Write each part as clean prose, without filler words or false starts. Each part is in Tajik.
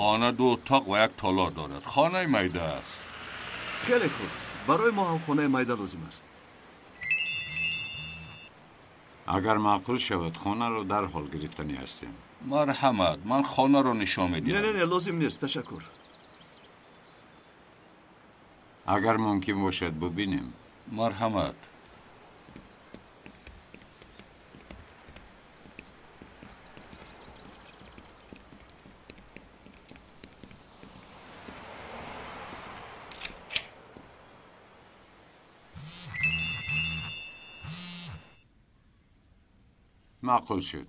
Хона ду утоқ ва як толор дорад. Хонаи майда аст. Хеле хуб. Барои мо ҳам хонаи майда лозим аст. Агар маъқул шавад, хонаро дарҳол гирифтанӣ ҳастем. Марҳамат, ман хонаро нишон медиҳам. Не, не, не, лозим нест, ташаккур. Агар мумкин бошад, бубинем. Марҳамат. Маъқул шуд.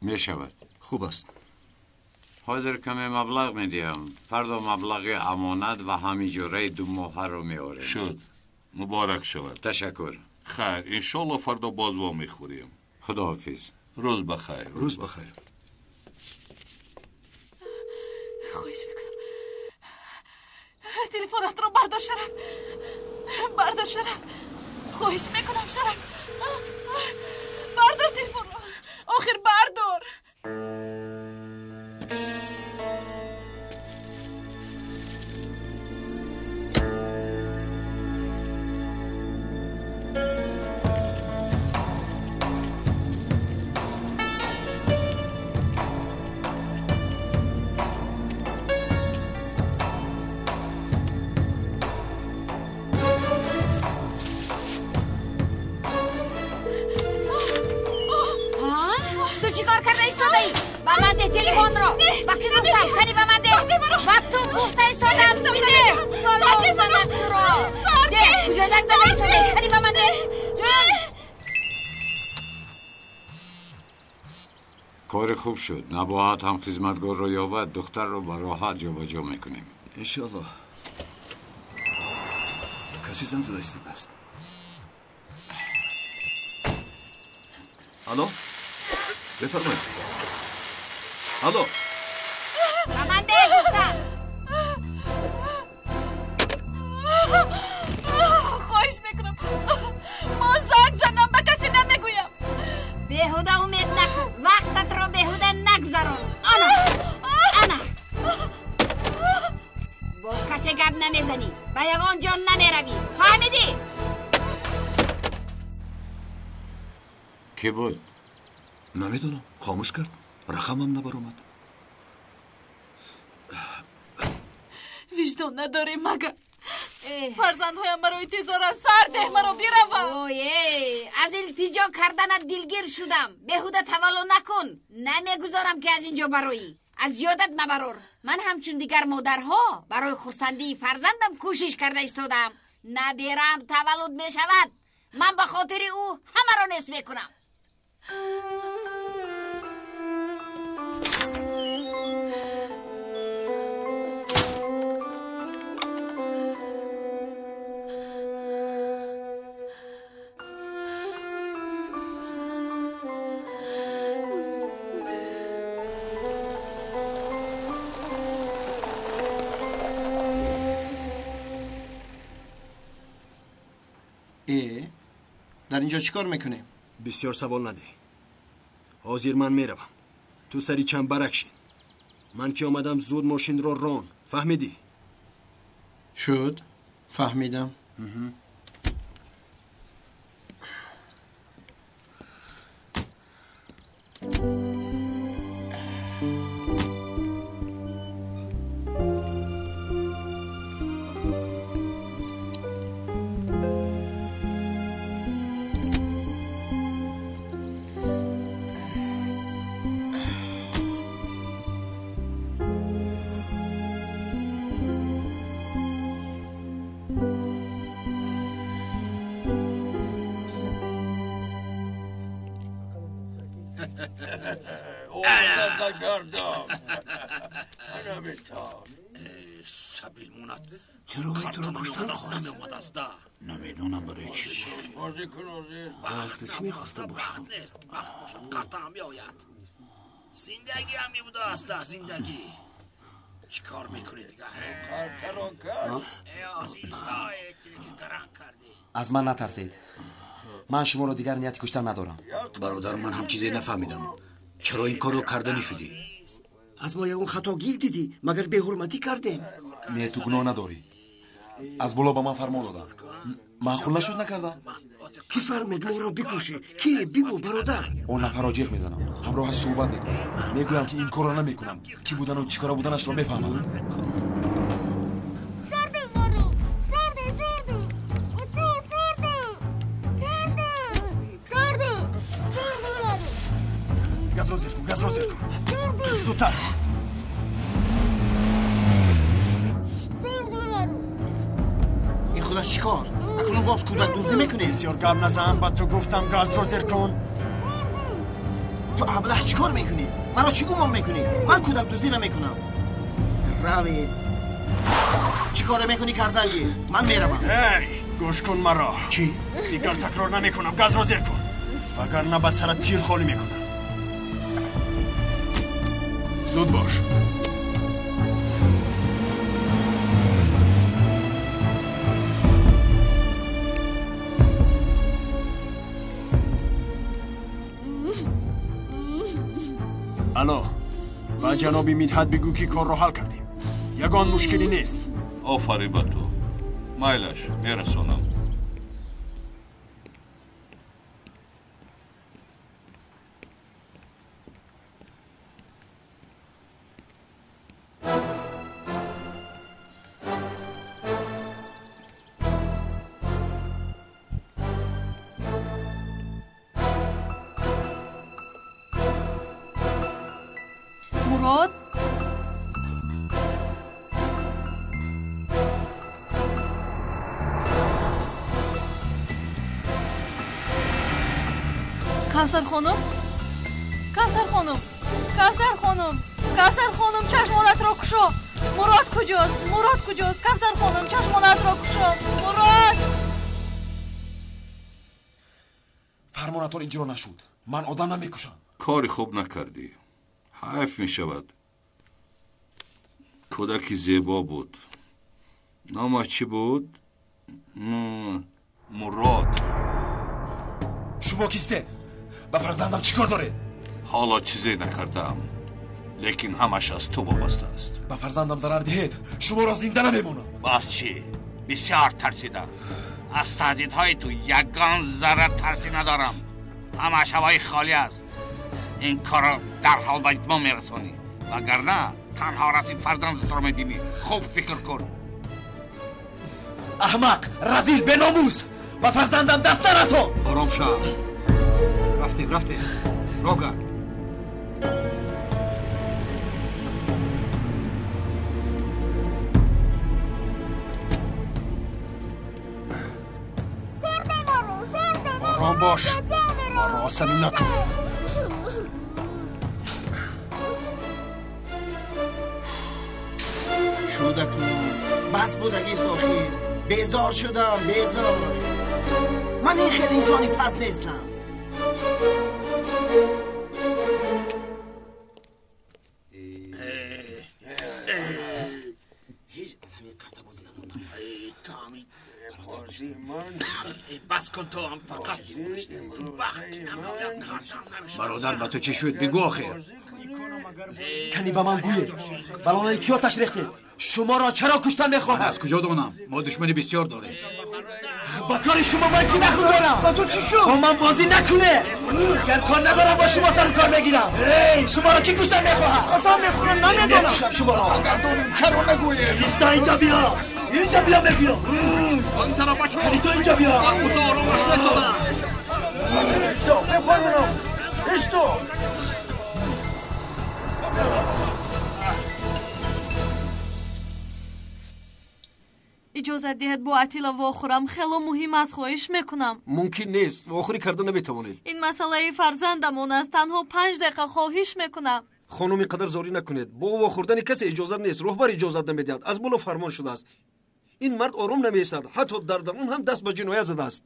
Мешавад. Хуб аст. Ҳозир каме маблағ медиҳам. Фардо маблағи амонат ва ҳам иҷораи 2 моҳаро меорем. Шуд. Муборак шавад. Ташаккур. Хайр, иншоалло фардо боз вомехӯрем. Худоҳофиз. Рӯз ба хайр. Рӯз ба хайр. Хоҳиш мекунам. Телефонатро бардор, Шараф. Бардор, Шараф. Хоҳиш мекунам, Шараф. Бардор телефонро. Охир бардор. Телефонро ба ки гуфтам? Кани ба ман деҳ. Ба ту гуфта истодам, бидеҳ. Ба ман туро деҳ. Куҷо занг зада истодаӣ? Кани ба ман деҳ. Кори хуб шуд. Набоҳат ҳам хизматгорро ёбад, духтарро ба роҳат ҷобаҷо мекунем. Иншоалло. Касе занг зада истодааст. Алло, бифармоед. Алло. Ба ман деҳ гуфтам. Хоҳиш мекунам, мо занг занам ба касе намегӯям. Беҳуда умед накун, вақтатро беҳуда нагузарон. Ана, ана. Бо касе гап намезанӣ, ба ягон ҷо намеравӣ. Фаҳмидӣ? Кӣ буд? Намедонам, хомӯш кард. Рақамам набаромад. Виҷдон надорӣ мага? Фарзандҳоям маро интизоранд. Сар деҳ, маро биравам. Ой, аз илтиҷо карданат дилгир шудам. Беҳуда тавалло накун. Намегузорам ки аз инҷо бароӣ. Аз ёдат набарор. Ман ҳамчун дигар модарҳо барои хурсандии фарзандам кӯшиш карда истодам. Набераам таваллуд мешавад. Ман ба хотири ӯ ҳамаро нест мекунам. Дар инҷо чӣ кор мекунем? Бисёр савол надеҳ. Ҳозир ман меравам. Ту сари чамбарак шин. Ман ки омадам, зуд мошинро рон. Фаҳмидӣ? Шуд, фаҳмидам. Чаро вай туро куштан хост? Намедонам барои чӣ. Аз ту чӣ мехоста бошад? Зиндагӣ ҳам мебудааст, зиндагӣ. Чӣ кор мекунӣ дигар? Аз ман натарсед. Ман шуморо дигар нияти куштан надорам. Бародар, ман ҳам чизе нафаҳмидам. Чаро ин корро карда мешудӣ? Аз мо ягон хатогӣ дидӣ? Магар беҳурматӣ кардем? Не, ту гуноҳ надорӣ. Аз боло ба ман фармон доданд. Маъқул нашуд, накардам. Кӣ фармуд моро бикушӣ? Кӣ? Бигӯ, бародар. Он нафарро ҷиғ мезанам, ҳамроҳаш суҳбат мекунам. Мегӯям, ки ин корро намекунам. Кӣ будану чӣ кора буданашро мефаҳмам. Газро зер кун, газро зер кун. Зудтар. Ин худаш чӣ кор? Акнун боз кӯдак дуздӣ мекунӣ? Бисёр гап назан, ба ту гуфтам газро зер кун. Ту аблаҳ чӣ кор мекунӣ? Маро чӣ гумон мекунӣ? Ман кӯдак дуздӣ намекунам. Равед. Чӣ коре мекунӣ карданги? Ман меравам. Эй, гӯш кун маро. Чӣ? Дигар такрор намекунам. Газро зер кун. Вагарна ба сарат тир холӣ мекунам. Зуд бош. Алло, ба ҷаноби Мидҳат бигӯ, ки корро ҳал кардем. Ягон мушкилӣ нест. Офарин ба ту. Майлаш, мерасонам. Мурод? Кавсар хонум? Кавсар хонум? Кавсар хонум? Кавсар хонум, чашмонатро кушо! Мурод куҷост? Мурод куҷост? Кавсар хонум, чашмонатро кушо! Мурод! Фармонатон иҷро нашуд. Ман одам намекушам. Кори хуб накардӣ. Ҳайф мешавад. Кӯдаки зебо буд. Номаш чӣ буд? Мурод. Шумо кистед? Ба фарзандам чӣ кор доред? Ҳоло чизе накардаам, лекин ҳамаш аз ту вобаста аст. Ба фарзандам зарар диҳед, шуморо зинда намемонам. Боз чӣ? Бисёр тарсидам. Аз таҳдидҳои ту ягон зарра тарсӣ надорам. Ҳамаш ҳавои холӣ аст. Ин корро дарҳол ба итмом мерасонӣ, вагарна танҳо расми фарзандатро мебинӣ. Хуб фикр кун. Аҳмақ, разил, беномус! Ба фарзандам даст нарасон! Ором шав. Рафтем, рафтем. Роҳ гард. Ором бош. Маро асабӣ накун. Шуд акнун. Бас будагист охир. Безор шудам, безор. Ман ин хеле инсони пас нестам. Бас кун ту ҳам фақат. Бародар, ба ту чӣ шуд? Бигӯ охир. Кани ба ман гӯед, балонаи киё ташрихтед? Шуморо чаро куштан мехоҳад? Аз куҷо донам? Мо душмани бисёр дорем. Ба кори шумо ман чӣ дахл дорам? Ба ту чӣ шуд? Бо ман бозӣ накунед. Гар кор надорам, бо шумо сару кор мегирам. Эй, шуморо кӣ куштан мехоҳад? Қасам мехӯрам, намедонам. Мекушам шуморо. Агар донем, чаро нагӯем? Иста, инҷа биё. Инҷа биё, мегӯям. Он тараф бачо. Кани ту инҷа биё. Узо оромаш месозам. Исто, мепаронам. Исто. Иҷозат диҳед бо Атила вохӯрам. Хело муҳим аст, хоҳиш мекунам. Мумкин нест, вохӯрӣ карда наметавонед. Ин масъалаи фарзандамон аст. Танҳо 5 дақиқа, хоҳиш мекунам. Хонум, ин қадар зорӣ накунед. Бо вохӯрдани касе иҷозат нест. Роҳбар иҷозат намедиҳад. Аз боло фармон шудааст. Ин мард ором намеистад. Ҳатто дар дарун ҳам даст ба ҷиноят задааст.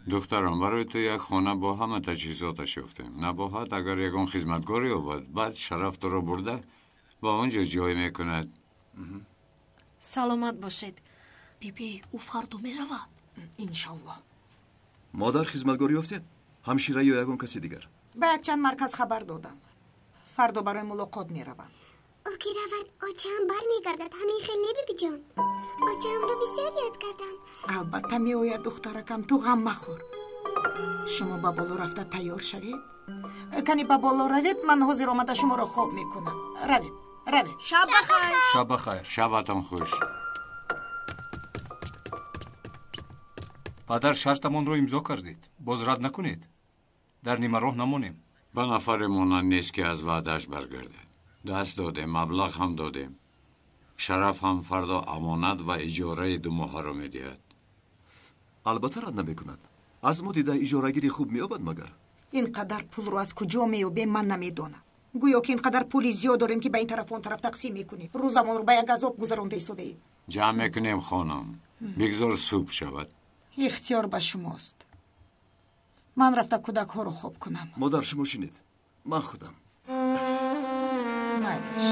Духтарам, барои ту як хона бо ҳама таҷҳизоташ ёфтем. Набоҳад агар ягон хизматгор ёбад, баъд Шараф туро бурда ба он ҷо ҷой мекунад. Саломат бошед. Биби, ӯ фардо меравад. Иншаллоҳ. Модар, хизматгор ёфтед? Ҳамшира ё ягон каси дигар? Ба якчанд марказ хабар додам. Фардо барои мулоқот меравам. Ӯ ки равад, очаам бармегардад. Ҳамин хел не, бибиҷон? Очаамро бисёр ёд кардам. Албатта меояд, духтаракам, ту ғам махӯр. Шумо ба боло рафта тайёр шавед. Кани ба боло равед, ман ҳозир омада шуморо хоб мекунам. Равед, равед. Шаб бахайр. Шаб бахайр. Шабатон хуш. Падар, шартамонро имзо кардед. Боз рад накунед. Дар нимароҳ намонем. Ба нафаре монанд нест, ки аз ваъдааш баргардад. Даст додем, маблағ ҳам додем. Шараф ҳам фардо амонат ва иҷораи 2 моҳаро медиҳад. Албатта рад намекунад. Аз мо дида иҷорагири хуб меёбад магар? Ин қадар пулро аз куҷо меёбем, ман намедонам. Гӯё ки ин қадар пули зиёд дорем, ки ба ин тараф он тараф тақсим мекунем. Рӯзамонро ба як азоб гузаронда истодаем. Ҷамъ мекунем, хонум. Бигзор субҳ шавад. Ихтиёр ба шумост. Ман рафта кӯдакҳоро хоб кунам. Модар, шумо шинед. Ман худам. Майлаш.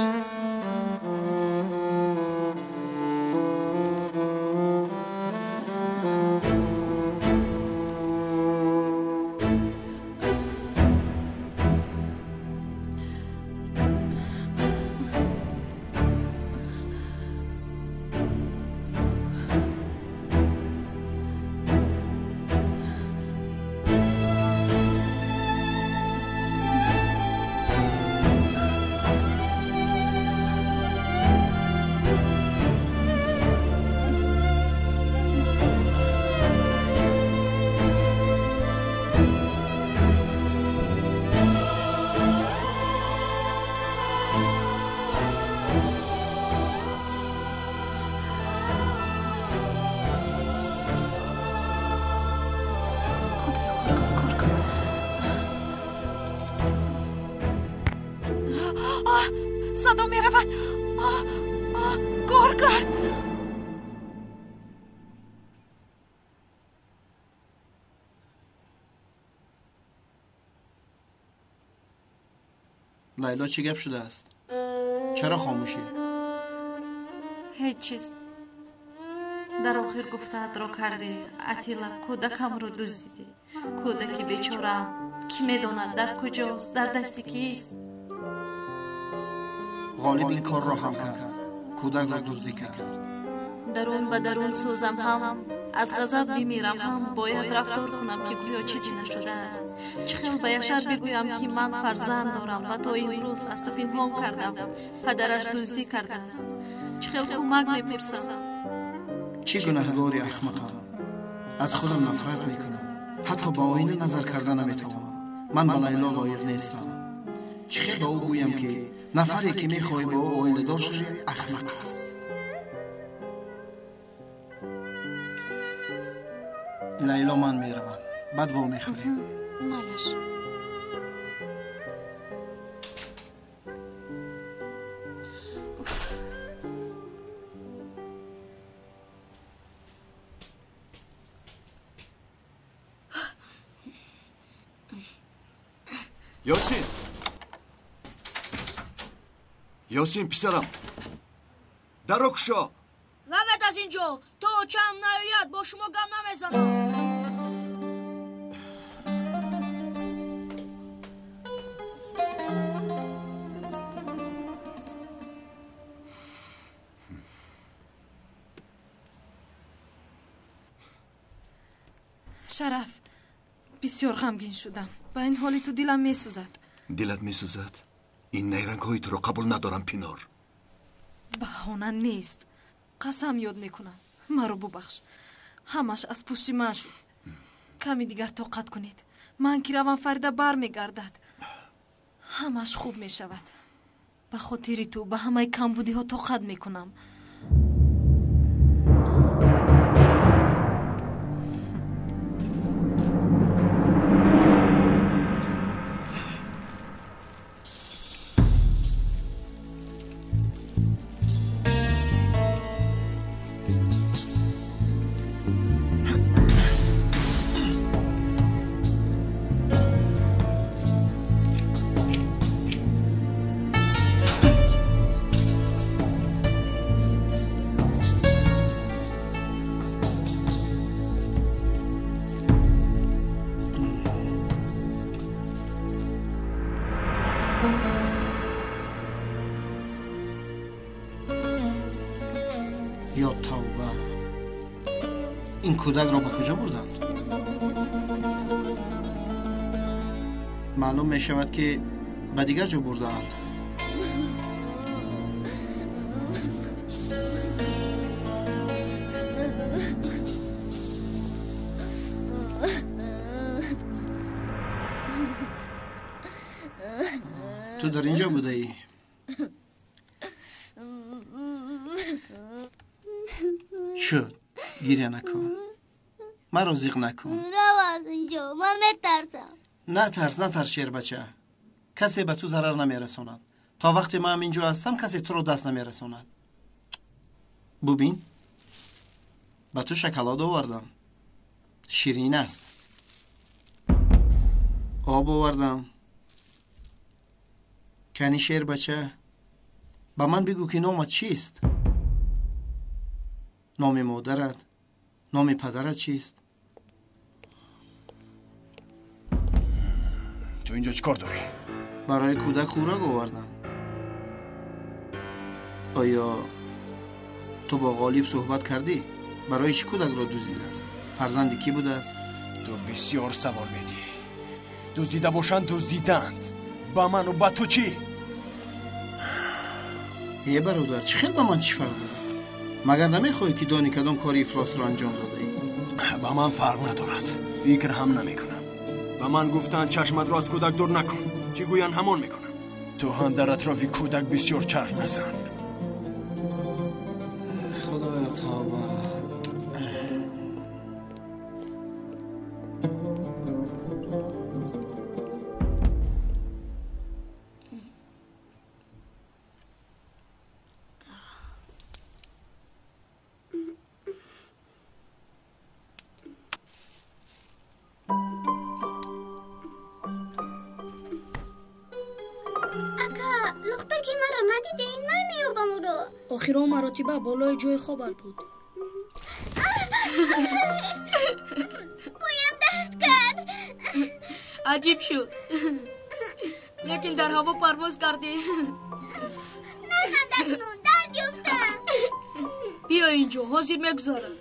Садо меравад. Кор кард. Лайло, чӣ гап шудааст? Чаро хомӯшӣ? Ҳеҷ чиз. Дар охир гуфтаатро кардӣ, Атила. Кӯдакамро дуздидӣ. Кӯдаки бечораам. Кӣ медонад дар куҷост, дар дасти кист? Ғолиб ин корро ҳам кард. Кӯдакро дуздӣ кард. Дарун ба дарун сӯзам ҳам, аз ғазаб бимирам ҳам, бояд рафтор кунам, ки гӯё чизе нашудааст. Чӣ хел ба Яшар бигӯям, ки ман фарзанд дорам ва то имрӯз аз ту пинҳон кардам, падараш дуздӣ кардааст. Чӣ хел кӯмак мепурсам? Чӣ гунаҳгори ахмақам. Аз худам нафрат мекунам. Ҳатто ба оина назар карда наметавонам. Ман ба Лайло лоиқ нестам. Чӣ хел ба ӯ гӯям, ки нафаре ки мехоҳӣ ба ӯ оиладор шавӣ, ахмақ аст? Лайло, ман меравам. Баъд во мехӯрем. Майлаш. Ёсин! Ёсин, писарам, дарро кушо. Равед аз ин ҷо, то очаам наояд, бо шумо гап намезанам. Шараф, бисёр ғамгин шудам. Ба ин ҳоли ту дилам месӯзад. Дилат месӯзад? Ин найрангҳои туро қабул надорам, Пинор. Баҳона нест. Қасам ёд мекунам. Маро бубахш. Ҳамаш аз пушти ман шуд. Ками дигар тоқат кунед. Ман ки равам, Фарида бармегардад. Ҳамаш хуб мешавад. Ба хотири ту ба ҳамаи камбудиҳо тоқат мекунам. Ё тавба! Ин кӯдакро ба куҷо бурданд? Маълум мешавад, ки ба дигар ҷо бурдаанд. Ту дар ин ҷо будаӣ? Шуд, гиря накун, маро зиқ накун. Рав аз ин ҷо, ман метарсам. Натарс, натарс, шербача. Касе ба ту зарар намерасонад. То вақте ман ин ҷо ҳастам, касе туро даст намерасонад. Бубин, ба ту шоколад овардам, ширин аст. Об овардам. Кани шербача, ба ман бигӯ, ки номат чист? Номи модарат, номи падарат чист? Ту инҷо чӣ кор дорӣ? Барои кӯдак хӯрок овардам. Оё ту бо Ғолиб суҳбат кардӣ? Барои чӣ кӯдакро дуздидааст? Фарзанди кӣ будааст? Ту бисёр савол медиҳӣ. Дуздида бошанд, дуздидаанд. Ба ману ба ту чӣ? Е бародар, чӣ хел ба ман чӣ фарқ дорад? Магар намехоҳӣ, ки дони кадом кори ифлосро анҷом додаӣ? Ба ман фарқ надорад, фикр ҳам намекунам. Ба ман гуфтанд, чашматро аз кӯдак дур накун. Чӣ гӯянд, ҳамон мекунам. Ту ҳам дар атрофи кӯдак бисёр чарх назан. Худоё, тавба! Охирон маротиба болои ҷои хобат буд. Поям дард кард. Аҷиб шуд, лекин дар ҳаво парвоз кардӣ. Наханда, кунун дард ёфтам. Биё инҷо, ҳозир мегузорам.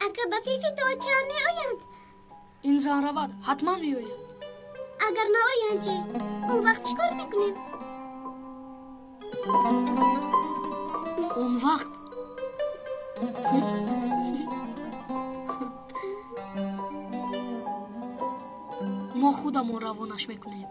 Ака, ба фикри ту очаам меоянд? Ин зан равад, ҳатман меояд. Агар наоянд чӣ? Он вақт чӣ кор мекунем? Он вақт мо худамон равонаш мекунем.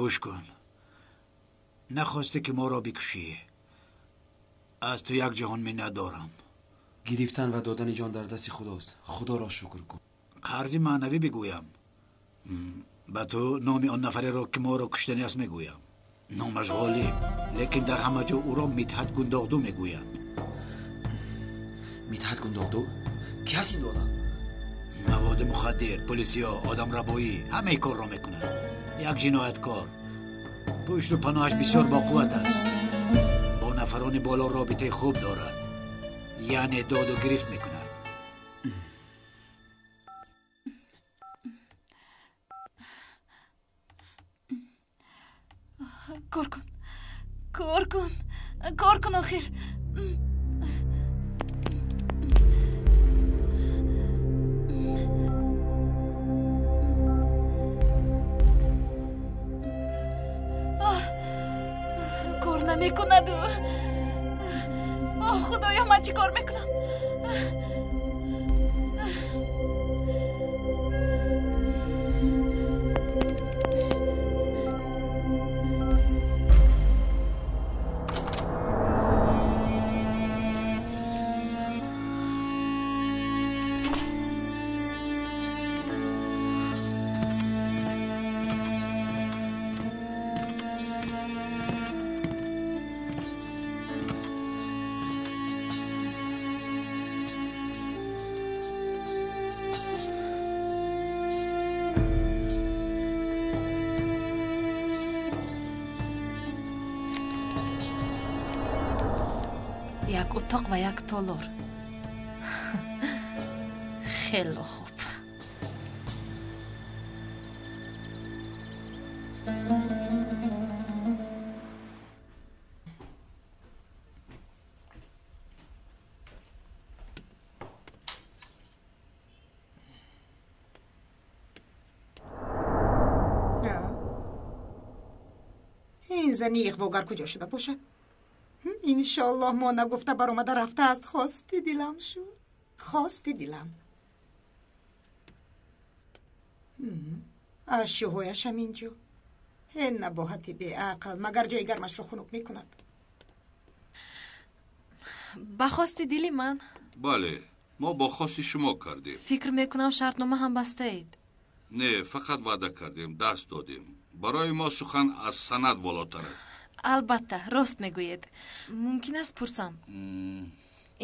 Гӯш кун, нахостӣ, ки моро бикушӣ. Аз ту як ҷаҳон миннат дорам. Гирифтан ва додани ҷон дар дасти худост. Худоро шукр кун. Қарзи маънавӣ бигӯям. Ба ту номи он нафареро, ки моро куштани аст, мегӯям. Номаш Ғолиб, лекин дар ҳама ҷо ӯро Мидҳат Гундоғду мегӯянд. Мидҳат Гундоғду? Ки ҳаст ин одам? Маводи мухаддир, полисиё, одамрабоӣ, ҳамаи корро мекунад. Як ҷинояткор. Пушту паноҳаш бисёр боқувват аст. Бо нафарони боло робитаи хуб дорад, яъне доду гирифт мекунад. Кор кун, кор кун, кор кун, охир. Кор намекунаду. Оҳ, худоё, ман чӣ кор мекунам? Як утоқ ва як толор. Хеле хуб. Ин зани иғвогар куҷо шуда бошад? Иншоаллоҳ мо нагуфта баромада рафтааст. Хости дилам шуд, хости дилам. Ашёҳояшам инҷо. Э, набоҳати беақл, магар ҷои гармашро хунук мекунад? Ба хости дили ман. Бале, мо бо хости шумо кардем. Фикр мекунам шартнома ҳам бастаед. Не, фақат ваъда кардем, даст додем. Барои мо сухан аз санад волотар аст. Албатта, рост мегӯед. Мумкин аст пурсам,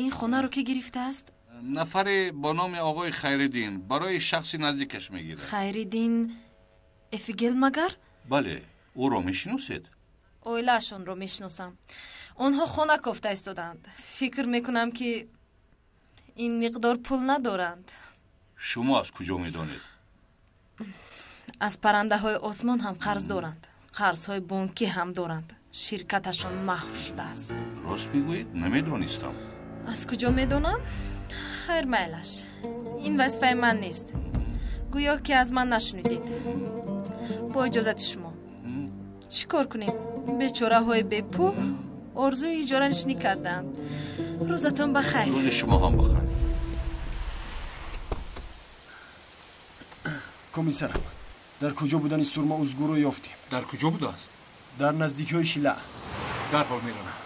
ин хонаро кӣ гирифтааст? Нафаре бо номи оғои Хайриддин барои шахси наздикаш мегирад. Хайриддин Эфигел магар? Бале, ӯро мешиносед? Оилаашонро мешиносам. Онҳо хона кофта истодаанд. Фикр мекунам, ки ин миқдор пул надоранд. Шумо аз куҷо медонед? Аз паррандаҳои осмон ҳам қарз доранд. Қарзҳои бонкӣ ҳам доранд. Ширкаташон маҳв шудааст. Рост мегӯед? Намедонистам. Аз куҷо медонам? Хайр, майлаш. Ин вазифаи ман нест. Гӯё ки аз ман нашунидед. Бо иҷозати шумо. Чӣ кор кунем? Бечораҳои бепул орзуи иҷоранишинӣ кардаанд. Рӯзатон ба хайр. Рӯзи шумо ҳам ба хайр. Комиссарам, дар куҷо будани Сурма Узгурро ёфтем. Дар куҷо будааст? Дар наздикиҳои Шила. Дарҳол меравам.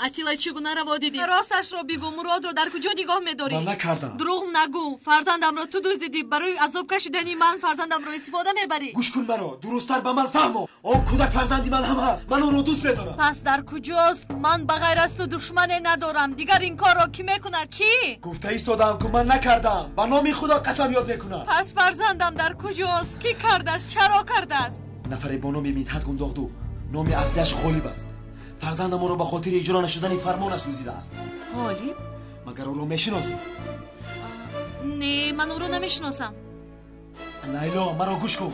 Атила, чӣ гуна раво дидӣ? Росташро бигӯ, Муродро дар куҷо нигоҳ медорӣ? Ман накардам. Дурӯғ нагӯ. Фарзандамро ту дуздидӣ. Барои азоб кашидани ман фарзандамро истифода мебарӣ. Гӯш кун маро, дурусттар ба ман фаҳмо. Он кӯдак фарзанди ман ҳам ҳаст. Ман ӯро дӯст медорам. Пас дар куҷост? Ман ба ғайр аз ту душмане надорам. Дигар ин корро кӣ мекунад? Кӣ? Гуфта истодаам, ку ман накардам. Ба номи Худо қасам ёд мекунам. Пас фарзандам дар куҷост? Кӣ кардааст? Чаро кардааст? Нафаре бо номи Мидҳат Гундоғду. Номи аслиаш Ғолиб аст. Фарзандам ӯро ба хотири иҷро нашудани фармонаш дуздидааст. Ғолиб? Магар ӯро мешиносӣ? Не, ман ӯро намешиносам. Лайло, маро гӯш кун.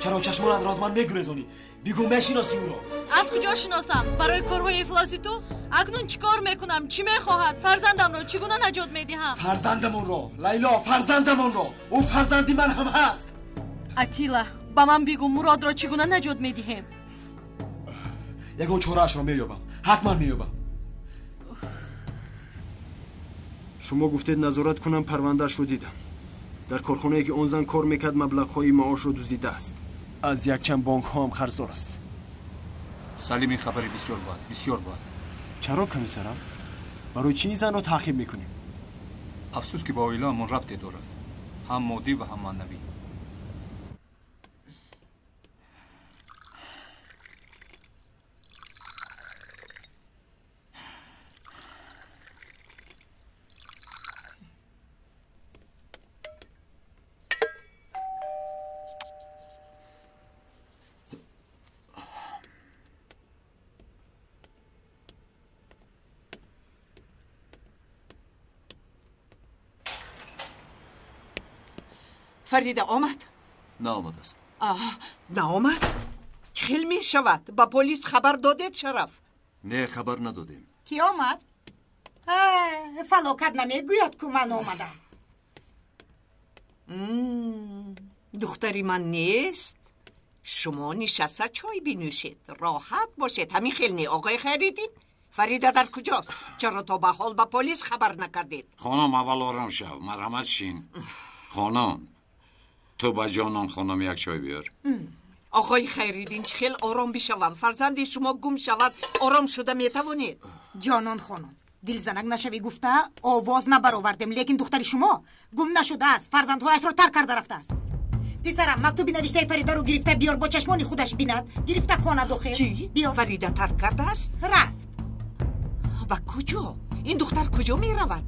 Чаро чашмонатро аз ман мегурезонӣ? Бигӯ, мешиносӣ ӯро? Аз куҷо шиносам? Барои корҳои ифлоси ту? Акнун чӣ кор мекунам? Чӣ мехоҳад? Фарзандамро чӣ гуна наҷот медиҳам? Фарзандамонро, Лайло, фарзандамонро. Ӯ фарзанди ман ҳам ҳаст. Атила, ба ман бигӯ, Муродро чӣ гуна наҷот медиҳем? Ягон чораашро меёбам, ҳатман меёбам. Шумо гуфтед назорат кунам, парвандаашро дидам. Дар корхонае ки он зан кор мекард, маблағҳои маошро дуздидааст. Аз якчанд бонкҳо ҳам қарздор аст. Салим, ин хабари бисёр бад, бисёр бад. Чаро, комиссарам? Барои чӣ ин занро таъқиб мекунем? Афсӯс, ки ба оилаамон рабте дорад, ҳам моддӣ ва ҳам маънавӣ. Фарида омад? Наомадааст. Наомад? Чӣ хел мешавад? Ба полис хабар додед, Шараф? Не, хабар надодем. Кӣ омад? Фалокат намегӯяд, ку ман омадам. Духтари ман нест. Шумо нишаста чой бинӯшед, роҳат бошед. Ҳамин хел не, оғои Хайриддин? Фарида дар куҷост? Чаро то ба ҳол ба полис хабар накардед? Хонум, аввал ором шав, марҳамат, шин. Хонум, ту ба ҷонон хонум як чой биёр. Оғои Хайриддин, чӣ хел ором бишавам? Фарзанди шумо гум шавад, ором шуда метавонед? Ҷонон хонум, дилзанак нашавӣ гуфта овоз набаровардем, лекин духтари шумо гум нашудааст, фарзандҳояшро тарк карда рафтааст. Писарам, мактуби навиштаи Фаридаро гирифта биёр, бо чашмони худаш бинад. Гирифта хона дохил. Чӣ? Биёр. Фарида тарк кардааст? Рафт. Ба куҷо? Ин духтар куҷо меравад?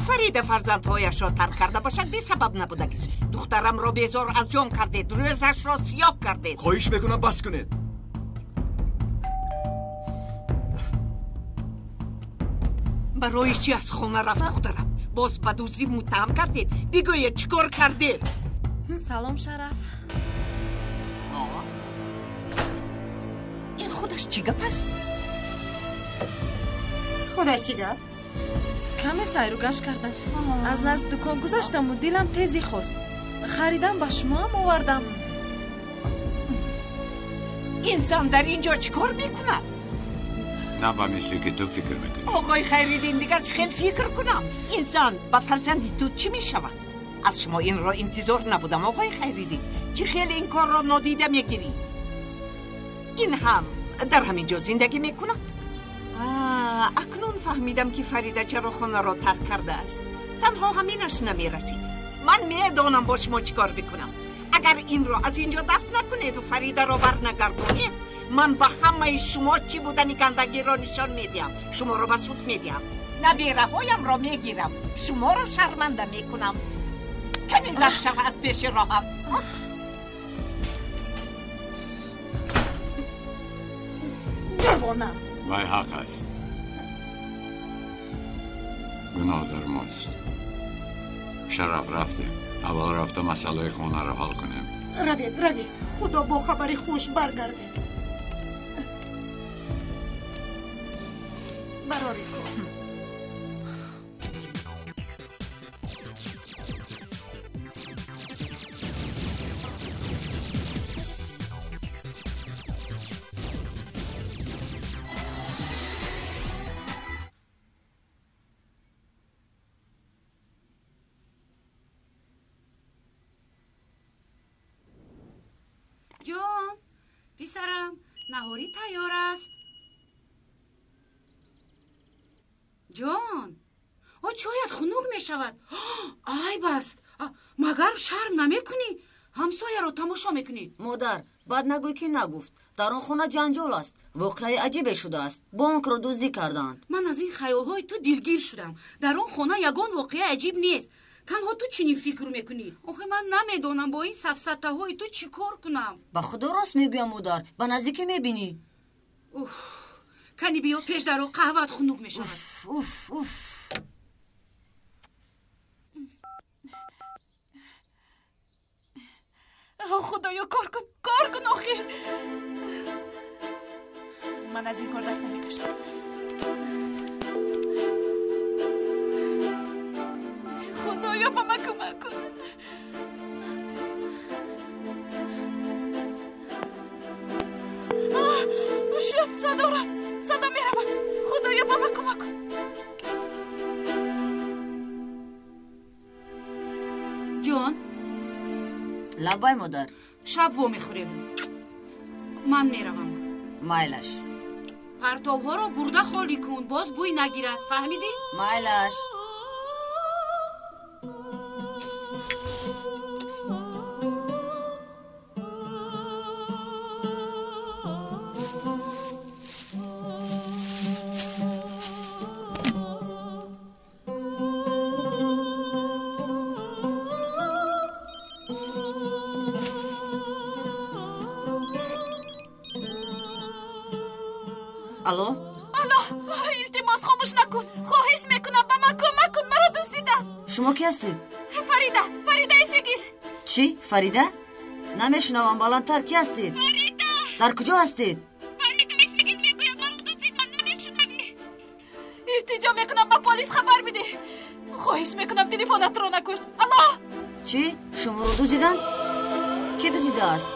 Фарида фарзандҳояшро тарк карда бошад, бесабаб набудагист. Духтарамро безор аз ҷон кардед, рӯзашро сиёҳ кардед. Хоҳиш мекунам, бас кунед. Барои чӣ аз хона рафт духтарам? Боз ба дуздӣ муттаҳам кардед? Бигӯед, чӣ кор кардед? Салом, Шараф. Ин худаш чӣ гап аст? Худаш чӣ гап? Каме сайру гашт кардам. Аз назди дукон гузаштаму дилам тезӣ хост. Харидам, ба шумоам овардам. Ин зан дар ин ҷо чӣ кор мекунад? На ба мисли ки ту фикр мекунӣ. Оғои Хайриддин, дигар чӣ хел фикр кунам? Ин зан ба фарзанди ту чӣ мешавад? Аз шумо инро интизор набудам, оғои Хайриддин. Чӣ хел ин корро нодида мегирӣ? Ин ҳам дар ҳамин ҷо зиндагӣ мекунад? Акнун фаҳмидам, ки Фарида чаро хонаро тарк кардааст. Танҳо ҳаминаш намерасид. Ман медонам бо шумо чӣ кор бикунам. Агар инро аз ин ҷо дафт накунеду Фаридаро барнагардонед, ман ба ҳамаи шумо чӣ будани гандагиро нишон медиҳам. Шуморо ба суд медиҳам, набераҳоямро мегирам, шуморо шарманда мекунам. Кани дафт шав аз пеши роҳам. Девона! Вай ҳақ аст. Гуноҳ дар мост. Шараф, рафтем. Аввал рафта масъалаи хонаро ҳал кунем. Равед, равед, худо бо хабари хуш баргардед. Барори кун. Ҷон, писарам, наҳорӣ тайёр аст. Ҷон, о, чоят хунук мешавад. Айб аст. Магар шарм намекунӣ? Ҳамсояро тамошо мекунӣ. Модар, баъд нагӯй, ки нагуфт. Дар он хона ҷанҷол аст. Воқеаи аҷибе шудааст. Бонкро дуздӣ карданд. Ман аз ин хаёлҳои ту дилгир шудам. Дар он хона ягон воқеаи аҷиб нест. Танҳо ту чунин фикр мекунӣ. Охе, ман намедонам бо ин сафсатаҳои ту чӣ кор кунам. Ба худо рост мегӯям, модар. Ба наздикӣ мебинӣ. Уф, кани биё пеш даро, қаҳват хунук мешавад. Уф, уф. Худоё, кор кун, кор кун охир. Ман аз ин кор даст намекашам. Худоё, ба ман кӯмак кун. Шояд садо рафт, садо меравад. Худоё, ба ман кӯмак кун. Ҷон. Лаббай, модар. Шаб вомехӯрем. Ман меравам. Майлаш. Партовҳоро бурда холӣ кун, боз бӯй нагирад, фаҳмидӣ? Майлаш. Алло? Алло, илтимос, хомӯш накун. Хоҳиш мекунам, ба ман кӯмак кун, маро дуздиданд. Шумо ки ҳастед? Фарида, Фаридаи Фигил. Чӣ? Фарида? Намешунавам, баландтар, ки ҳастед? Фарида! Дар куҷо ҳастед? Фаридаи Фигил мегӯям, маро дуздиданд, намешунавӣ. Илтиҷо мекунам, ба полис хабар бидеҳ. Хоҳиш мекунам, телефонатро накуш. Алло! Чӣ? Шуморо дуздиданд? Кӣ дуздидааст?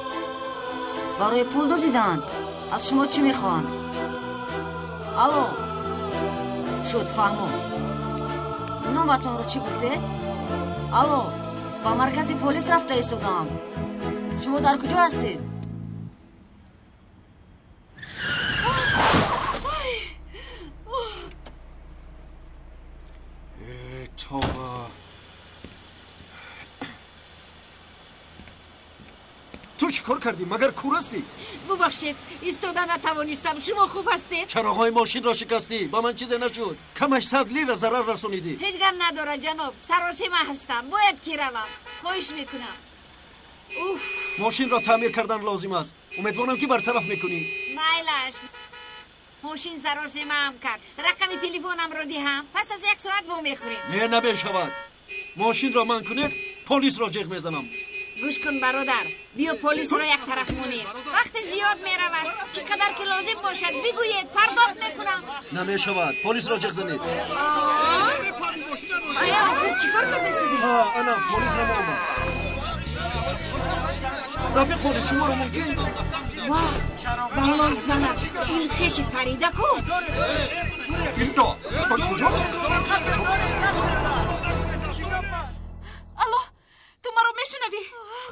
Барои пул дуздиданд? Аз шумо чӣ мехоҳанд? Алло, шуд, фаҳмо. Номатонро чӣ гуфтед? Алло, ба маркази полис рафта истодаам. Шумо дар куҷо ҳастед? Тавба! Ту чӣ кор кардӣ? Магар кур ҳастӣ? Бубахшед, истода натавонистам. Шумо хуб ҳастед? Чароғҳои мошинро шикастӣ. Ба ман чизе нашуд. Камаш 100 лира зарар расонидӣ. Ҳеҷ гап надорад, ҷаноб. Саросема ҳастам, бояд ки равам. Хоҳиш мекунам. Уф! Мошинро таъмир кардан лозим аст. Умедворам, ки бартараф мекунӣ. Майлаш. Мошин саросемаам кард. Рақами телефонамро диҳам, пас аз як соат вомехӯрем. Не, намешавад. Мошинро манъ кунед, полисро ҷеғ мезанам. Гӯш кун, бародар, биё полисро як тараф монем. Вақти зиёд меравад. Чӣ қадар ки лозим бошад бигӯед, пардохт мекунам. Намешавад, полисро ҷеғ занед. Ая, охир чӣ кор карда шудӣ? Ана полис ҳам омад. Рафиқ полис, шуморо мумкин? Ва, балло занад, ин хеши Фарида ку? Исто! Куҷо? Алло, ту маро мешунавӣ?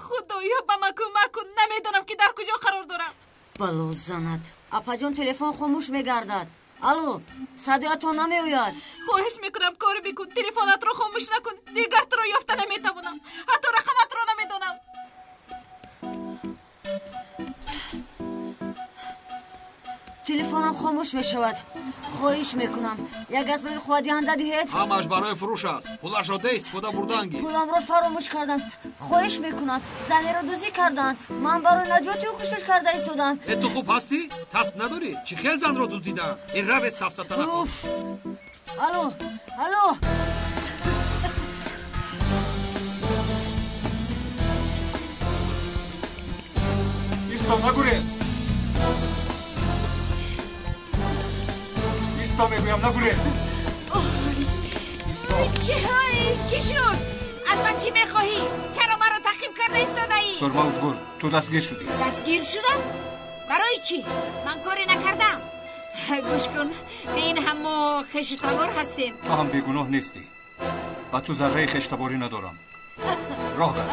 Худоё, ба ман кӯмак кун, намедонам ки дар куҷо қарор дорам. Бало занад, апаҷон, телефон хомӯш мегардад. Алло, садоятон намеояд. Хоҳиш мекунам, коре бикун, телефонатро хомӯш накун. Дигар туро ёфта наметавонам, ҳатто рақаматро намедонам. Телефонам хомӯш мешавад. Хоҳиш мекунам, як асбоби қувватдиҳанда диҳед. Ҳамааш барои фурӯш аст. Пулашро де, истифода бурданги. Пуламро фаромӯш кардам. Хоҳиш мекунам, занеро дуздӣ карданд. Ман барои наҷоти ӯ кӯшиш карда истодам. Э, ту хуб ҳастӣ? Тасб надорӣ? Чӣ хел занро дуздиданд? Ин раве сафсата накун. Уф! Алло, алло! Исто, нагурез! Исто, мегӯям, нагурез! Исто! Чӣ шуд? Аз ман чӣ мехоҳӣ? Чаро маро таъқиб карда истодаӣ? Сурма Узгур, ту дастгир шудӣ. Дастгир шудам? Барои чӣ? Ман коре накардам. Гӯш кун, бе ин ҳам мо хешу табор ҳастем. Ту ҳам бегуноҳ нестӣ. Ба ту зарраи хештаборӣ надорам. Роҳ бар.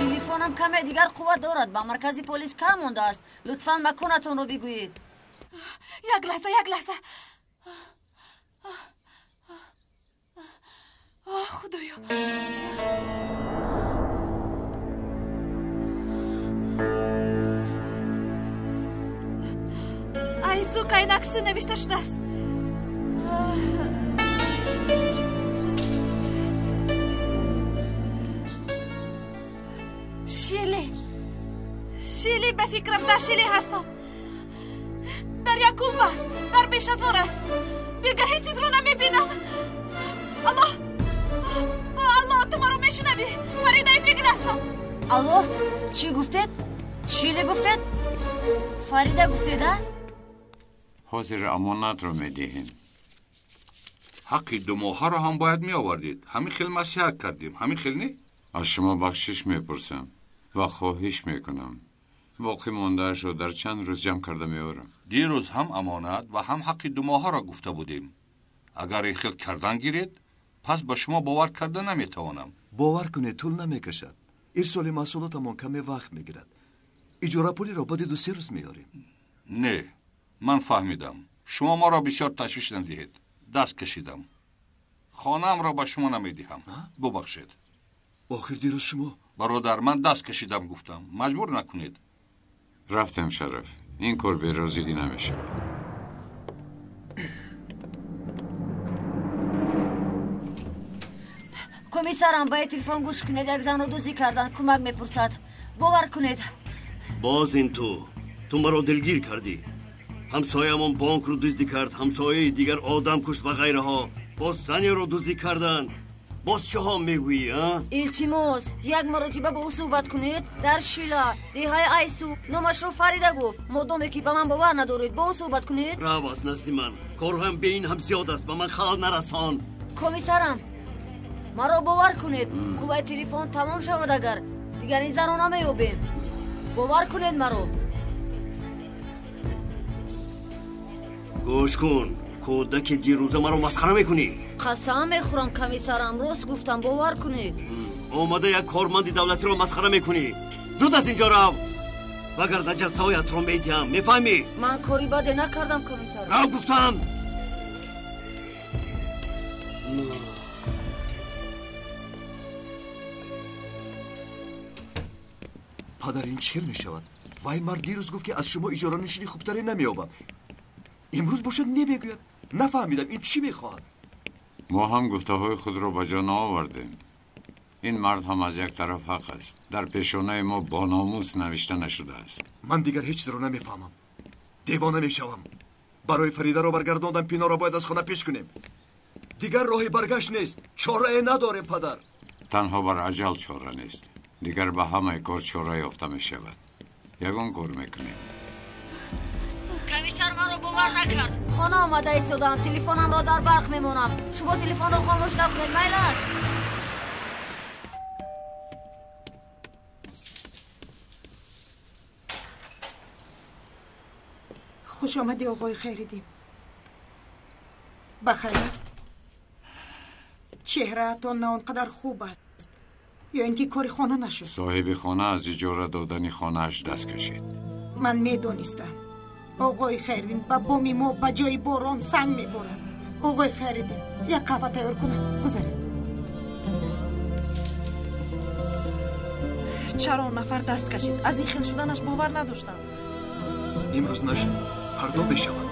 Телефонам каме дигар қувват дорад. Ба маркази полис кам мондааст. Лутфан маконатонро бигӯед. Як лаҳза, як лаҳза. Оҳ, худоё! Айсу Кайнаксу навишта шудааст. Шили, Шили, ба фикрам дар Шили ҳастам. Дар як кулба, дар бешазор аст. Дигар ҳеҷ чизро намебинам. Алло, алло, ту маро мешунавӣ? Фаридаи фикр ҳастам. Алло, чӣ гуфтед? Шили гуфтед? Фарида гуфтед, а? Ҳозир амонатро медиҳем. Ҳаққи думоҳаро ҳам бояд меовардед. Ҳамин хел маслиҳат кардем, ҳамин хел не? Аз шумо бахшиш мепурсам ва хоҳиш мекунам, боқӣ мондаашро дар чанд рӯз ҷамъ карда меорам. Дирӯз ҳам амонат ва ҳам ҳаққи думоҳаро гуфта будем. Агар ин хел кардан гиред, пас ба шумо бовар карда наметавонам. Бовар кунед, тӯл намекашад. Ирсоли маҳсулотамон каме вақт мегирад. Иҷорапулиро баъди 2-3 рӯз меорем. Не, ман фаҳмидам. Шумо маро бисёр ташвиш надиҳед. Даст кашидам. Хонаамро ба шумо намедиҳам. Бубахшед. Охир дирӯз шумо... Бародар, ман даст кашидам гуфтам. Маҷбур накунед. Рафтем, Шараф. Ин кор берозигӣ намешавад. Комиссарам, ба телефон гӯш кунед. Як занро дуздӣ карданд, кӯмак мепурсад. Бовар кунед. Боз ин ту. Ту маро дилгир кардӣ. Ҳамсоямон бонкро дуздӣ кард, ҳамсояи дигар одам кушт ва ғайраҳо. Боз занеро дуздӣ карданд. Боз чиҳо мегӯӣ, а? Илтимос, як маротиба бо ӯ суҳбат кунед. Дар Шила, деҳаи Айсу, номашро Фарида гуфт. Модоме ки ба ман бовар надоред, бо ӯ суҳбат кунед. Рав аз назди ман. Корҳоям бе ин ҳам зиёд аст, ба ман халал нарасон. Комиссарам, маро бовар кунед. Қувваи телефон тамом шавад агар, дигар ин занро намеёбем. Бовар кунед маро. Гӯш кун, кӯдаки дирӯза маро масхара мекунӣ. Қасам мехӯрам, комиссарам, рост гуфтам, бовар кунед. Омада як корманди давлатиро масхара мекунӣ. Зуд аз инҷо рав, вагарна ҷазоятро медиҳам, мефаҳмӣ? Ман кори баде накардам, комиссарам. Рав гуфтам. Падар, ин чӣ хел мешавад? Вай мард дирӯз гуфт, ки аз шумо иҷоранишини хубтаре намеёбам. Имрӯз бошад немегӯяд. Нафаҳмидам, ин чӣ мехоҳад? Мо ҳам гуфтаҳои худро ба ҷо наовардем. Ин мард ҳам аз як тараф ҳақ аст. Дар пешонаи мо бо номус навишта нашудааст. Ман дигар ҳеҷ чизро намефаҳмам. Девона мешавам. Барои Фаридаро баргардондан Пиноро бояд аз хона пеш кунем. Дигар роҳи баргашт нест. Чорае надорем, падар. Танҳо бар аҷал чора нест. Дигар ба ҳамаи кор чора ёфта мешавад. Ягон кор мекунем. Комиссар маро бовар накард. Хона омада истодам, телефонамро дар барқ мемонам. Шумо телефонро хомӯш накунед, майл аст? Хуш омадӣ, оғои Хайриддин. Ба хайр аст? Чеҳраатон на он қадар хуб аст. Ё ин ки кори хона нашуд? Соҳиби хона аз иҷора додани хонааш даст кашид. Ман медонистам. Оғои Хайриддин ба боми мо ба ҷои борон санг меборад. Оғои Хайриддин, як қаҳва тайёр кунам. Гузаред. Чаро он нафар даст кашид? Аз ин хел шуданаш бовар надоштам. Имрӯз нашуд, фардо мешавад.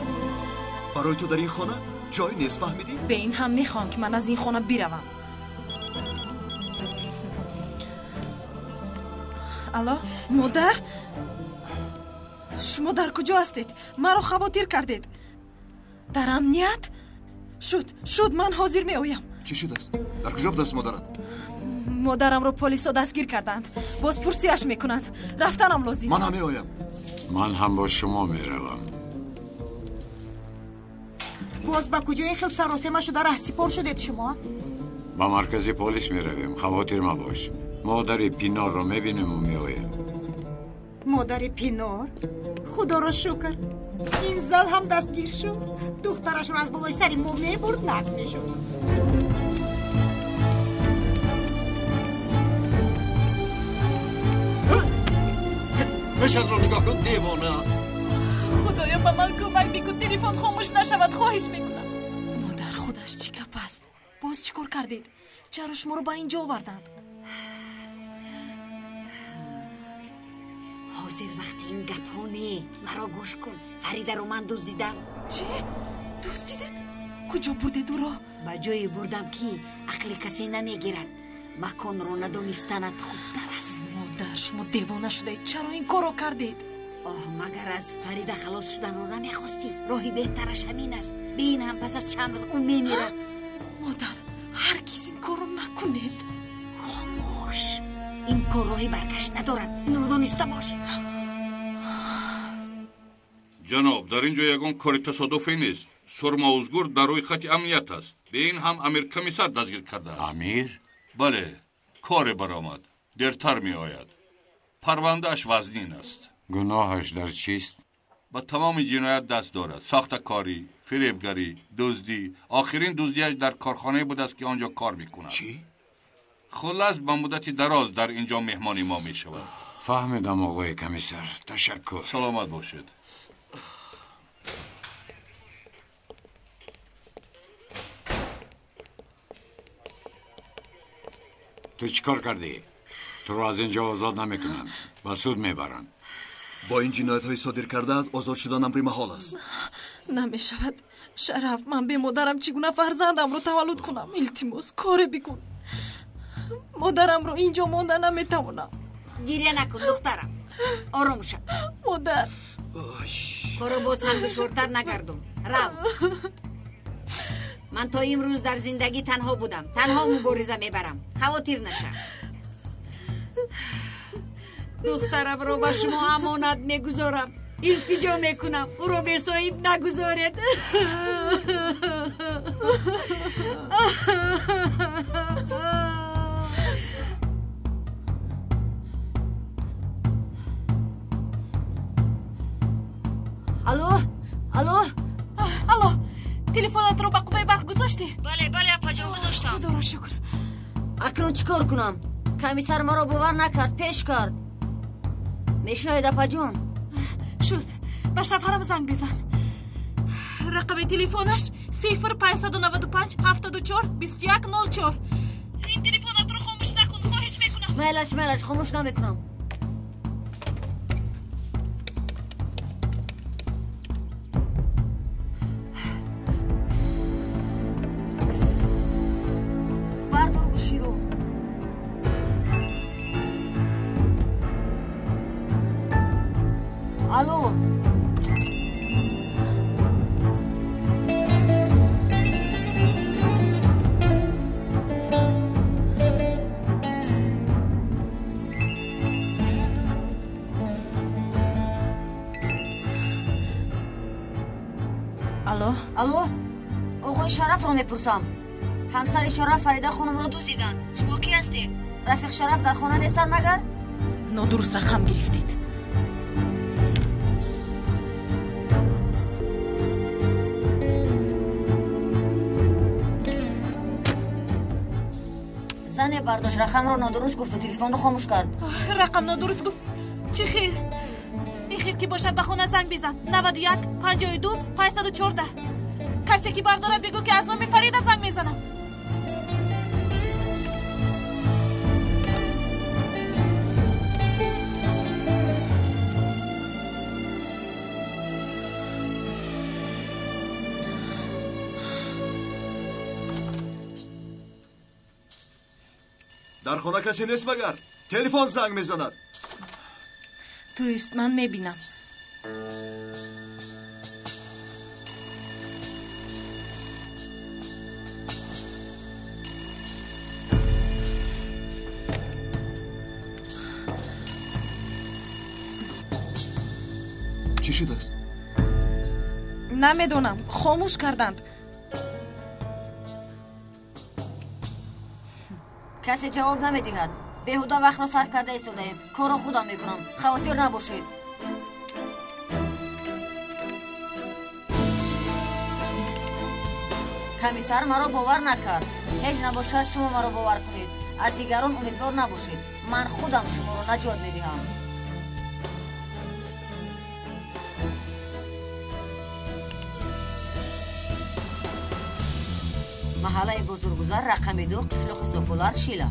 Барои ту дар ин хона ҷой нест, фаҳмидӣ? Бе ин ҳам мехоҳам, ки ман аз ин хона биравам. Алло, модар? Шумо дар куҷо ҳастед? Маро хавотир кардед. Дар амният? Шуд, шуд, ман ҳозир меоям. Чӣ шудааст? Дар куҷо будааст модарат? Модарамро полисо дастгир карданд. Бозпурсиаш мекунанд. Рафтанам лозим. Ман ҳам меоям. Ман ҳам бо шумо меравам. Боз ба куҷо ин хел саросема шуда раҳсипор шудед шумо? Ба маркази полис меравем, хавотир мабош. Модари Пинорро мебинем ва меоем. Модари Пинор? Худоро шукр. Ин зал ҳам дастгир шуд. Духтарашро аз болои сари мо мебурд, нақд мешуд. Пешатро нигоҳ кун, девона. Худоё, ба ман кӯмак бикун, телефон хомӯш нашавад, хоҳиш мекунам. Модар, худаш чӣ гап аст? Боз чӣ кор кардед? Чаро шуморо ба ин ҷо оварданд? Ҳозир вақти ин гапҳо не. Маро гӯш кун. Фаридаро ман дуздидам. Чӣ? Дуздидед? Куҷо бурдед ӯро? Ба ҷое бурдам, ки ақли касе намегирад. Маконро надонистанат хубтар аст. Модар, шумо девона шудаед. Чаро ин корро кардед? Оҳ, магар аз Фарида халос шуданро намехостӣ? Роҳи беҳтараш ҳамин аст. Бе ин ҳам пас аз чанд рӯз ӯ мемирад. Модар, ҳаргиз ин корро накунед. Хомӯш. Ин кор роҳи баргашт надорад. Инро дониста бош. Ҷаноб, дар ин ҷо ягон кори тасодуфӣ нест. Сурмаузгур дар рӯи хати амният аст. Бе ин ҳам Амир комиссар дастгир кардааст. Амир? Бале, коре баромад. Дертар меояд. Парвандааш вазнин аст. Гуноҳаш дар чист? Ба тамоми ҷиноят даст дорад. Сохтакорӣ, фиребгарӣ, дуздӣ. Охирин дуздиаш дар корхонае будааст, ки он ҷо кор мекунад. Чӣ? Хуллас, ба муддати дароз дар ин ҷо меҳмони мо мешавад. Фаҳмидам, оғои комиссар. Ташаккур. Саломат бошед. Ту чӣ кор кардӣ? Туро аз ин ҷо озод намекунанд, ба суд мебаранд. Бо ин ҷиноятҳои содир кардаат озод шудан амри маҳол аст. Намешавад. Шараф, ман бе модарам чӣ гуна фарзандамро таваллуд кунам? Илтимос, коре бикун. Модарамро ин ҷо монда наметавонам. Гиря накун, духтарам. Ором шав. Модар. Корро боз ҳам душвортар накардум. Рав. Ман то имрӯз дар зиндагӣ танҳо будам. Танҳо мубориза мебарам. Хавотир нашав. Духтарамро ба шумо амонат мегузорам. Илтиҷо мекунам. Ӯро бесоҳиб нагузоред. Алло, алло, алло, телефонатро ба қувваи барқ гузоштӣ? Бале, бале, апаҷон, гузоштам. Худоро шукр. Акнун чӣ кор кунам? Комиссар маро бовар накард, пеш кард. Мешунавед, апаҷон? Шуд, ба шавҳарам занг бизан. Рақами телефонаш 0595 74 21 04. Ин телефонатро хомӯш накун, хоҳиш мекунам. Майлаш, майлаш, хомӯш намекунам. Бардор гӯширо. Алло. Алло, оғои Шарафро мепурсам. Ҳамсари Шараф Фарида хонумро дуздиданд. Шумо кӣ ҳастед? Рафиқ Шараф дар хона нестанд магар? Нодуруст рақам гирифтед. Зане бардошт, рақамро нодуруст гуфту телефонро хомӯш кард. Рақам нодуруст гуфт? Чӣ хел? Ин хел ки бошад, ба хона занг бизан. 91 52 514. Касе ки бардорад, бигӯ ки аз номи Фарида занг мезанам. Дар хона касе нест магар? Телефон занг мезанад. Туист, ман мебинам. Чӣ шудааст? Намедонам, хомӯш карданд. Касе ҷавоб намедиҳад. Беҳуда вақтро сарф карда истодаем. Корро худам мекунам, хавотир набошед. Комиссар маро бовар накард. Ҳеҷ набошад, шумо маро бовар кунед. Аз дигарон умедвор набошед. Ман худам шуморо наҷот медиҳам. Маҳаллаи Бозургузар, рақами 2, қишлоқи Софулар, Шила.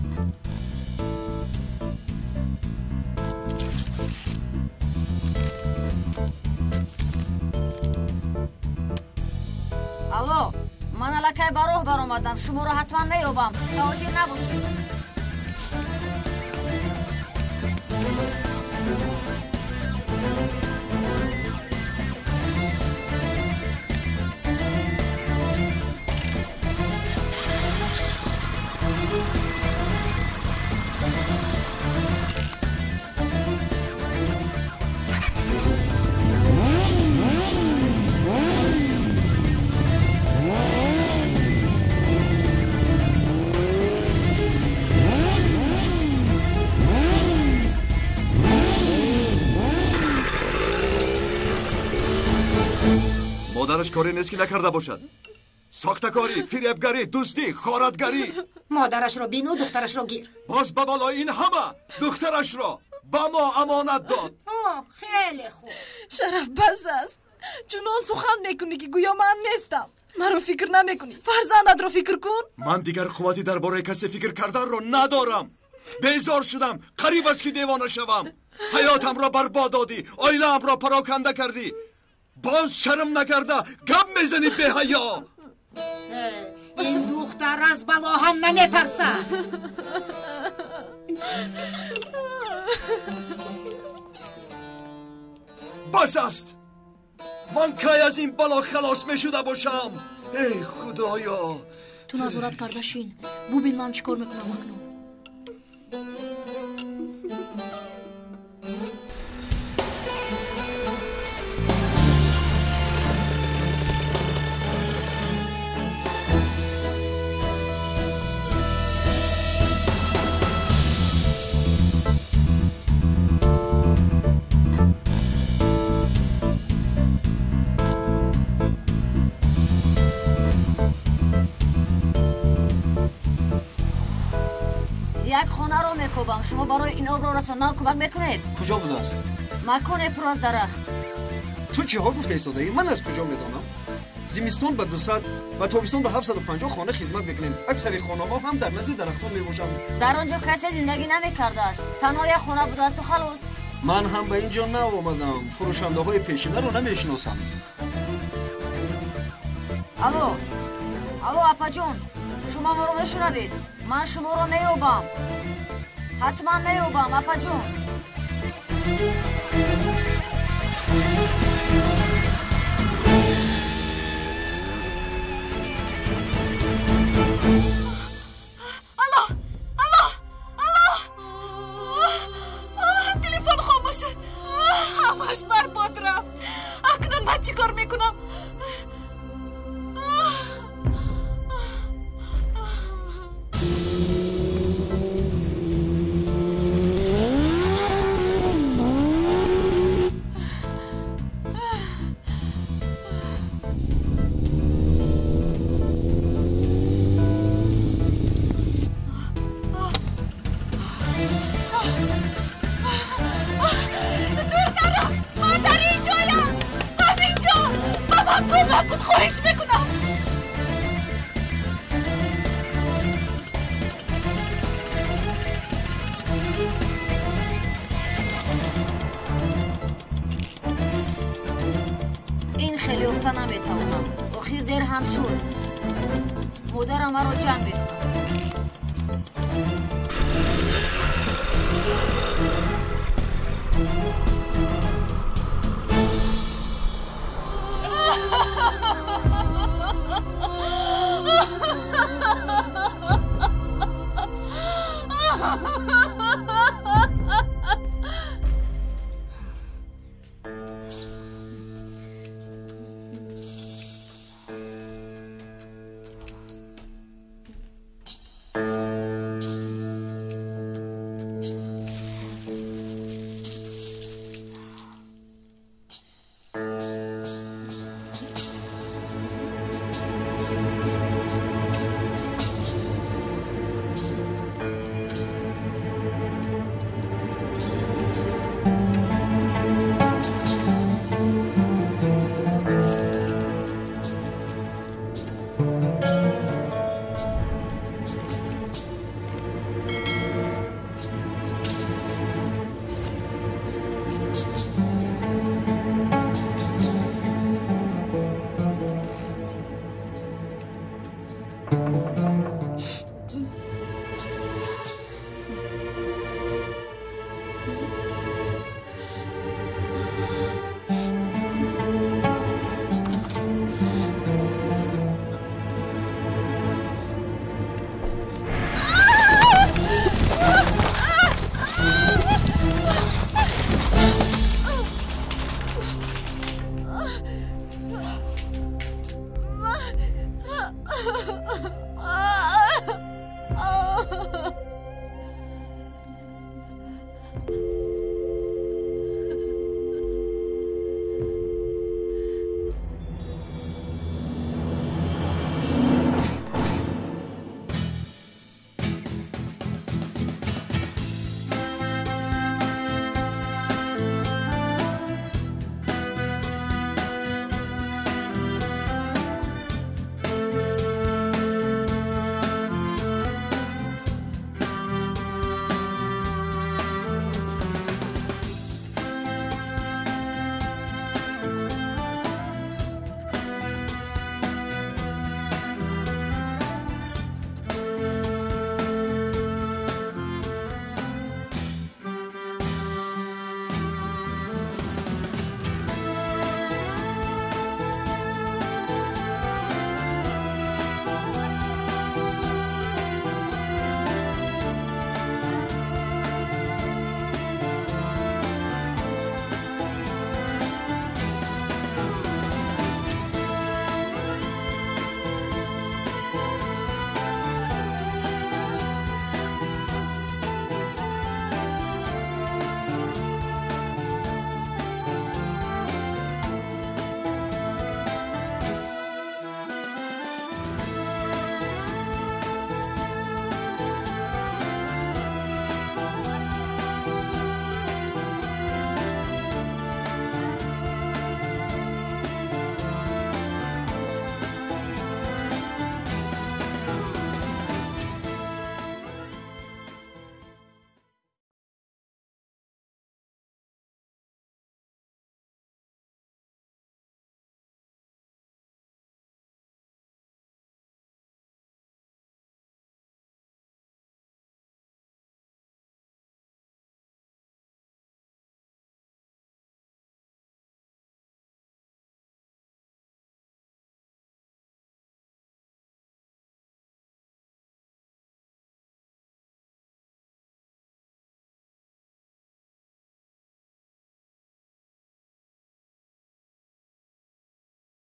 Алло, ман аллакай ба роҳ баромадам. Шуморо ҳатман меёбам. Хавотир набошед. Модараш коре нест ки накарда бошад. Сохтакорӣ, фиребгарӣ, дуздӣ, хоратгарӣ. Модарашро бину, духтарашро гир. Боз ба балои ин ҳама духтарашро ба мо амонат дод. Хеле хуб. Шараф, бас аст. Чунон сухан мекунӣ, ки гӯё ман нестам. Маро фикр намекунӣ. Фарзандатро фикр кун. Ман дигар қуввати дар бораи касе фикр карданро надорам. Безор шудам, қариб аст ки девона шавам. Ҳаётамро барбод додӣ, оилаамро пароканда кардӣ. Боз шарм накарда гап мезанӣ, беҳаё. Ин духтар аз бало ҳам наметарсад. Бас аст. Ман кай аз ин бало халос мешуда бошам? Эй худоё! Ту назорат карда шин, бубин ман чӣ кор мекунам акнун. Як хонаро мекобам. Шумо барои ин обро расондан кӯмак мекунед? Куҷо будааст? Маконе пур аз дарахт. Ту чиҳо гуфта истодаӣ? Ман аз куҷо медонам? Зимистон ба 200 ва тобистон ба 750 хона хизмат мекунем. Аксари хонаҳо ҳам дар назди дарахтон мебошанд. Дар он ҷо касе зиндагӣ намекардааст. Танҳо як хона будаасту халос. Ман ҳам ба ин ҷо нав омадам. Фурӯшандаҳои пешинаро намешиносам. Алло, алло, апаҷон, шумо маро мешунавед? Ман шуморо меёбам. Ҳатман меёбам, апаҷон. Алло, алло, алло! Телефон хомӯш шуд. Ҳамаш барбод рафт. Акнун ман чӣ кор мекунам? Дур нарав, ман дар ин ҷоям, ҳамин ҷо. Ба ман кӯмак кун, хоҳиш мекунам. Ин хеле ёфта наметавонам. Охир дер ҳам шуд. Модарам маро ҷанг мекунад.